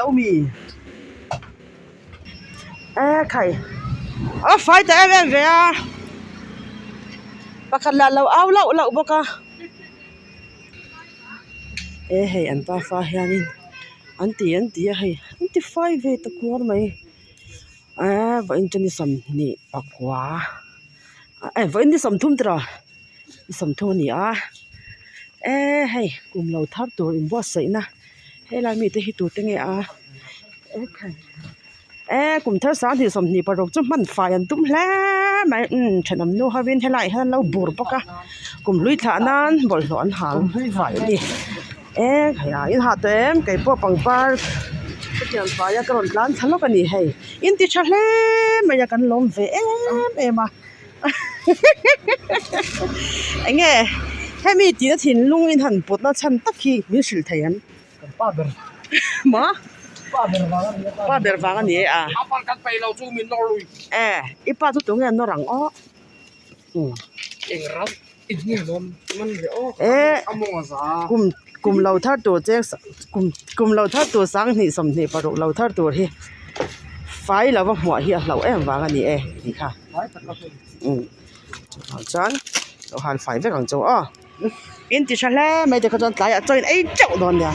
Lo mi e khai a fai ta em em ve a pakhat lah lo au lauh lauh bawk a e hei an pafa hianin an ti an ti a hei an ti fai ve ta kuar mai eee vawiin chu ni sawmhnih pakua eh vawiin ni sawmthum tiraw ni sawmthum a ni a eee hei kum lo thar tur inbuatsaihna helai mite hi tute nge a eee kum thar sanghnih sawmhnih paruk chu hman fai an tum hle mai umm thenawm nu ho in helaiah hian an lo bur bawk a kum hlui thlah nan bawlhhlawh an hal fai a ni eee hei ah in hah tawh em kei pawh pangpar ka thian fai a ka rawn tlan thla lawk a ni hei in ti tha hle mai a kan lawm ve em em a. Enge hemi tihna thinlung in han pawtna chhan tak hi min hrilh thei em? Pa ber Maw? Pa ber vang a ni a. Pa ber vang a ni e a. A pan kan peih lo chu min nawr lui. E i pa chu tunge nawr ang aw? Um. Eng ram i hnim awm man ve aw. E A mawng a za. Kum kum lo thar tur cheng kum kum lo thar tur 20 26 lo thar tur hi fai lova hmuah hi a hlauh em vang a ni e tih kha. Um chuvang chuan lo han fai vek ang chu aw in ti tha hle mai te kha chuan tlaiah chaw in ei teuh dawn nia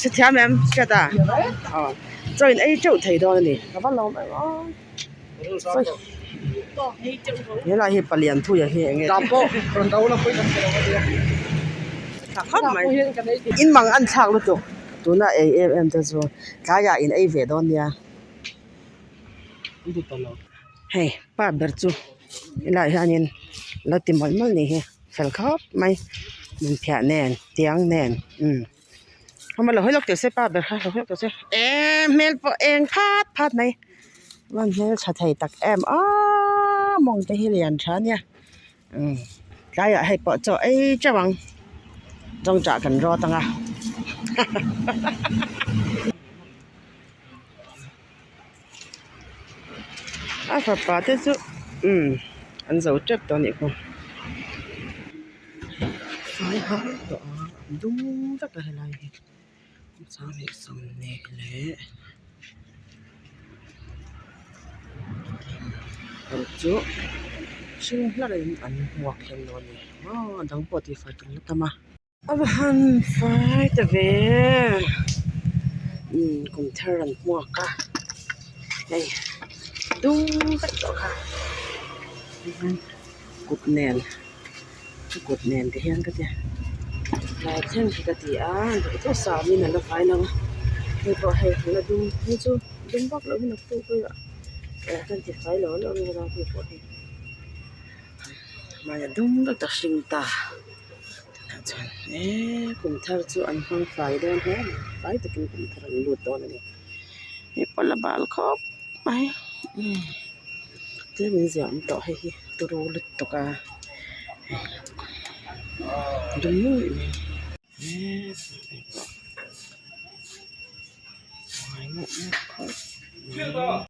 hrethiam em hriat a aw chaw in ei teuh thei dawn a ni ka va lawm em aw helai hi palian thuia hi eng nge tha khawp mai in mang an thlak lutuk tuna ei em em te chu tlaiah in ei ve dawn nia. Hei pa ber chu helaiah hianin la ti mawlh mawlh ni hi fel khawp mai hmunphiah nen tiang nen umm hama lo hawi lawk teh se pa ber kha lo hawi lawk teh se eee hmel pawh eng phat phat mai chuan hmel tha thei tak em aaa mawng te hi lian tha ania umm tlaiah hei pawh chaw ei teuh ang tawngtai kan rawt ang a. A fapa te chu umm an zo tep tawh a nih khaw fai har tawh a an dum vek a helai hi sanghnih sawmhnih leh paruk chu hring hlar in an hmuak hleng lo a ni aw a dang pawh tihfai tum la tam a. A va han fai ta ve umm kum thar an hmuak a hei dum vek tawh kha kut nen kut nen te hian ka tia tlai thleng khi ka ti a duh sam in a la fai lo a hei pawh hei la dum hei chu dum vak loh hi naktuk velah kan ti fai lo lo ang a hei pawh hi hmai a dum vek ta hring ta. Tunah chuan eee kum thar chu an hmang fai dawn hle a ni fai takin kum thar an lut dawn a ni hei pawh la bal khawp mai umm tlem in ziah awm tawh hei hi turu lutuk a dum nguih mai eee hei pawh fai mup mup khawp mai.